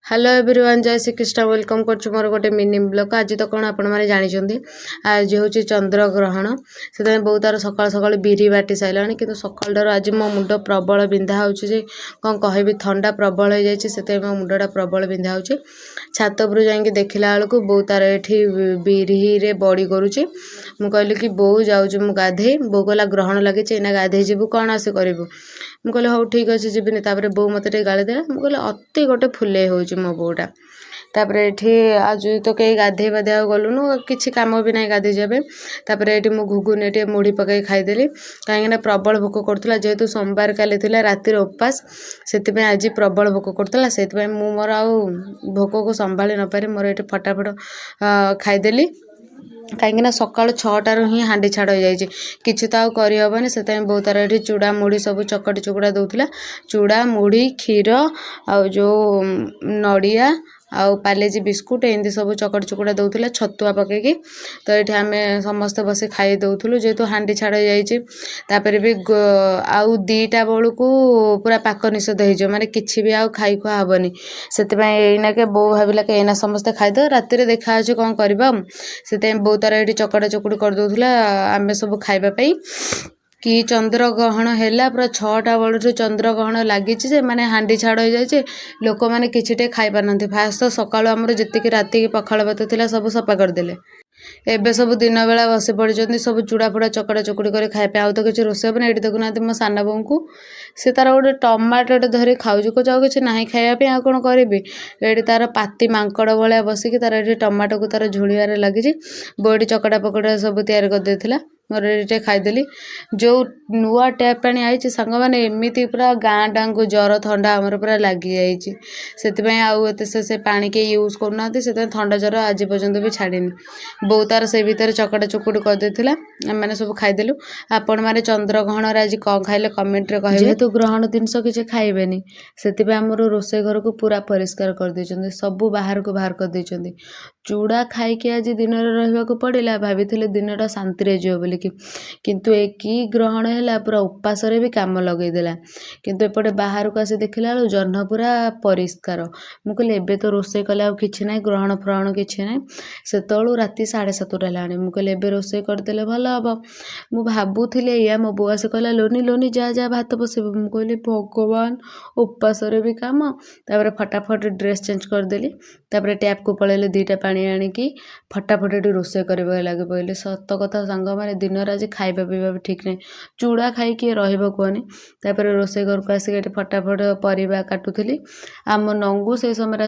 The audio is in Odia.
ହ୍ୟାଲୋ ଏଭ୍ରିୱାନ୍, ଜୟ ଶ୍ରୀକୃଷ୍ଣ। Welcome କରୁଛି ମୋର ଗୋଟେ ମିନି ବ୍ଲଗ୍। ଆଜି ତ କ'ଣ ଆପଣମାନେ ଜାଣିଛନ୍ତି, ଆଜି ହେଉଛି ଚନ୍ଦ୍ରଗ୍ରହଣ। ସେଥିପାଇଁ ବୋଉ ତାର ସକାଳୁ ସକାଳୁ ବିରି ବାଟି ସାରିଲାଣି। କିନ୍ତୁ ସକାଳଠାରୁ ଆଜି ମୋ ମୁଣ୍ଡ ପ୍ରବଳ ବିନ୍ଧା ହେଉଛି ଯେ କ'ଣ କହିବି। ଥଣ୍ଡା ପ୍ରବଳ ହେଇଯାଇଛି, ସେଥିପାଇଁ ମୋ ମୁଣ୍ଡଟା ପ୍ରବଳ ବିନ୍ଧା ହେଉଛି। ଛାତ ଉପରୁ ଯାଇକି ଦେଖିଲା ବେଳକୁ ବୋଉ ତାର ଏଠି ବିରିରେ ବଡ଼ି କରୁଛି। ମୁଁ କହିଲି କି ବୋଉ, ଯାଉଛି ମୁଁ ଗାଧେଇ। ବୋଉ କହିଲା, ଗ୍ରହଣ ଲାଗିଛି, ଏଇନା ଗାଧେଇ ଯିବୁ, କ'ଣ ଆସି କରିବୁ? ମୁଁ କହିଲି, ହଉ ଠିକ୍ ଅଛି, ଯିବିନି। ତାପରେ ବୋଉ ମୋତେ ଟିକେ ଗାଳି ଦେଲା। ମୁଁ କହିଲି, ଅତି ଗୋଟେ ଫୁଲେଇ ହେଉଛି ମୋ ବୋଉଟା। ତାପରେ ଏଠି ଆଜି ତ କେହି ଗାଧେଇ ପାଧେଇବାକୁ ଗଲୁନୁ, କିଛି କାମ ବି ନାହିଁ ଗାଧେଇ ଯିବା ପାଇଁ। ତାପରେ ଏଠି ମୁଁ ଘୁଗୁନି ଟିକେ ମୁଢ଼ି ପକାଇ ଖାଇଦେଲି, କାହିଁକିନା ପ୍ରବଳ ଭୋକ କରୁଥିଲା। ଯେହେତୁ ସୋମବାର କାଲି ଥିଲା, ରାତିରେ ଉପାସ, ସେଥିପାଇଁ ଆଜି ପ୍ରବଳ ଭୋକ କରୁଥିଲା। ସେଥିପାଇଁ ମୁଁ ମୋର ଆଉ ଭୋକକୁ ସମ୍ଭାଳି ନପାରି ମୋର ଏଠି ଫଟାଫଟ ଖାଇଦେଲି, କାହିଁକିନା ସକାଳୁ 6ଟାରୁ ହିଁ ହାଣ୍ଡି ଛାଡ଼ ହେଇଯାଇଛି, କିଛି ତ ଆଉ କରିହେବନି। ସେଥିପାଇଁ ବୋଉ ତାର ଏଠି ଚୁଡ଼ା ମୁଢ଼ି ସବୁ ଚକଟି ଚୁକୁଟା ଦେଉଥିଲା। ଚୁଡ଼ା, ମୁଢ଼ି, କ୍ଷୀର ଆଉ ଯେଉଁ ନଡ଼ିଆ ଆଉ ପାର୍ଲେଜି ବିସ୍କୁଟ୍, ଏମିତି ସବୁ ଚକଟି ଚୁକୁଟା ଦେଉଥିଲା ଛତୁଆ ପକେଇକି। ତ ଏଇଠି ଆମେ ସମସ୍ତେ ବସି ଖାଇ ଦେଉଥିଲୁ, ଯେହେତୁ ହାଣ୍ଡି ଛାଡ଼ ହେଇଯାଇଛି। ତାପରେ ବି ଆଉ 2ଟା ବେଳକୁ ପୁରା ପାକ ନିଷେଧ ହେଇଯିବ, ମାନେ କିଛି ବି ଆଉ ଖାଇ ଖୁଆ ହେବନି। ସେଥିପାଇଁ ଏଇନାକେ ବୋଉ ଭାବିଲା କି ଏଇନା ସମସ୍ତେ ଖାଇଦେବା, ରାତିରେ ଦେଖା ଅଛି କ'ଣ କରିବା। ସେଥିପାଇଁ ବୋଉ ତାର ଏଇଠି ଚକଟା ଚକୁଟି କରିଦେଉଥିଲା ଆମେ ସବୁ ଖାଇବା ପାଇଁ। କି ଚନ୍ଦ୍ରଗ୍ରହଣ ହେଲା! ପୁରା 6ଟା ବେଳଠୁ ଚନ୍ଦ୍ରଗ୍ରହଣ ଲାଗିଛି ଯେ ମାନେ ହାଣ୍ଡି ଛାଡ଼ ହେଇଯାଇଛି, ଲୋକମାନେ କିଛି ଟିକେ ଖାଇପାରୁନାହାନ୍ତି। ଫାଷ୍ଟ ତ ସକାଳୁ ଆମର ଯେତିକି ରାତିକି ପଖାଳ ଭାତ ଥିଲା, ସବୁ ସଫା କରିଦେଲେ। ଏବେ ସବୁ ଦିନ ବେଳା ବସି ପଡ଼ିଛନ୍ତି ସବୁ ଚୁଡ଼ା ଫୁଡ଼ା ଚକଟା ଚକୁଡ଼ି କରି ଖାଇବା ପାଇଁ। ଆଉ ତ କିଛି ରୋଷେଇ ହେବନି। ଏଇଠି ଦେଖୁନାହାନ୍ତି ମୋ ସାନ ବୋଉଙ୍କୁ, ସେ ତାର ଗୋଟେ ଟମାଟୋଟେ ଧରି ଖାଉଛି। କହୁଛି, ଆଉ କିଛି ନାହିଁ ଖାଇବା ପାଇଁ, ଆଉ କ'ଣ କରିବି? ଏଇଠି ତାର ପାତି ମାଙ୍କଡ଼ ଭଳିଆ ବସିକି ତାର ଏଠି ଟମାଟୋକୁ ତାର ଝୁଣିବାରେ ଲାଗିଛି। ବୋଉ ଏଠି ଚକଟା ପକଟା ସବୁ ତିଆରି କରିଦେଇଥିଲା, ମୋର ଏଠି ଟିକେ ଖାଇଦେଲି। ଯେଉଁ ନୂଆ ଟ୍ୟାପ୍ ପାଣି ଆଇଛି ସାଙ୍ଗମାନେ, ଏମିତି ପୁରା ଗାଁ ଟାଙ୍କୁ ଜ୍ୱର ଥଣ୍ଡା ଆମର ପୁରା ଲାଗିଯାଇଛି। ସେଥିପାଇଁ ଆଉ ଏତେ ସେ ପାଣି କେହି ୟୁଜ୍ କରୁନାହାନ୍ତି। ସେଥିପାଇଁ ଥଣ୍ଡା ଜ୍ୱର ଆଜି ପର୍ଯ୍ୟନ୍ତ ବି ଛାଡ଼ିନି। ବୋଉ ତାର ସେଇ ଭିତରେ ଚକଟା ଚକୁଟି କରିଦେଇଥିଲା, ଆମେମାନେ ସବୁ ଖାଇଦେଲୁ। ଆପଣମାନେ ଚନ୍ଦ୍ରଗ୍ରହଣରେ ଆଜି କ'ଣ ଖାଇଲେ, କମେଣ୍ଟରେ କହିବେ। ଯେହେତୁ ଗ୍ରହଣ ଜିନିଷ କିଛି ଖାଇବେନି, ସେଥିପାଇଁ ଆମର ରୋଷେଇ ଘରକୁ ପୁରା ପରିଷ୍କାର କରିଦେଇଛନ୍ତି, ସବୁ ବାହାରକୁ ବାହାର କରିଦେଇଛନ୍ତି। ଚୁଡ଼ା ଖାଇକି ଆଜି ଦିନରେ ରହିବାକୁ ପଡ଼ିଲା। ଭାବିଥିଲି ଦିନଟା ଶାନ୍ତିରେ ଯିବ ବୋଲିକି, କିନ୍ତୁ ଏ କି ଗ୍ରହଣ ହେଲା, ପୁରା ଉପାସରେ ବି କାମ ଲଗେଇଦେଲା। କିନ୍ତୁ ଏପଟେ ବାହାରକୁ ଆସି ଦେଖିଲା ବେଳକୁ ଜହ୍ନ ପୁରା ପରିଷ୍କାର। ମୁଁ କହିଲି, ଏବେ ତ ରୋଷେଇ କଲେ ଆଉ କିଛି ନାହିଁ, ଗ୍ରହଣ ଫ୍ରହଣ କିଛି ନାହିଁ। ସେତେବେଳୁ ରାତି 7:30 ହେଲାଣି। ମୁଁ କହିଲି, ଏବେ ରୋଷେଇ କରିଦେଲେ ଭଲ ହେବ, ମୁଁ ଭାବୁଥିଲି ଏଇଆ। ମୋ ବୋଉ ଆସି କହିଲା, ଲୋନି ଲୋନି, ଯା ଯା, ଭାତ ବସେଇବୁ। ମୁଁ କହିଲି, ଭଗବାନ, ଉପାସରେ ବି କାମ! ତାପରେ ଫଟାଫଟ ଡ୍ରେସ୍ ଚେଞ୍ଜ କରିଦେଲି। ତାପରେ ଟ୍ୟାପ୍କୁ ପଳେଇଲି, 2ଟା ପାଣି ଆଣିକି ଫଟାଫଟ ଏଠି ରୋଷେଇ କରିବାକୁ ଲାଗି ପଡ଼ିଲି। ସତ କଥା ସାଙ୍ଗମାନେ, ଦିନରେ ଆଜି ଖାଇବା ପିଇବା ବି ଠିକ୍ ନାହିଁ। ଚୁଡ଼ା ଖାଇକି ରହିବ କୁହନି? ତାପରେ ରୋଷେଇ ଘରକୁ ଆସିକି ଏଠି ଫଟାଫଟ ପରିବା କାଟୁଥିଲି। ଆମ ନଙ୍ଗୁ ସେଇ ସମୟରେ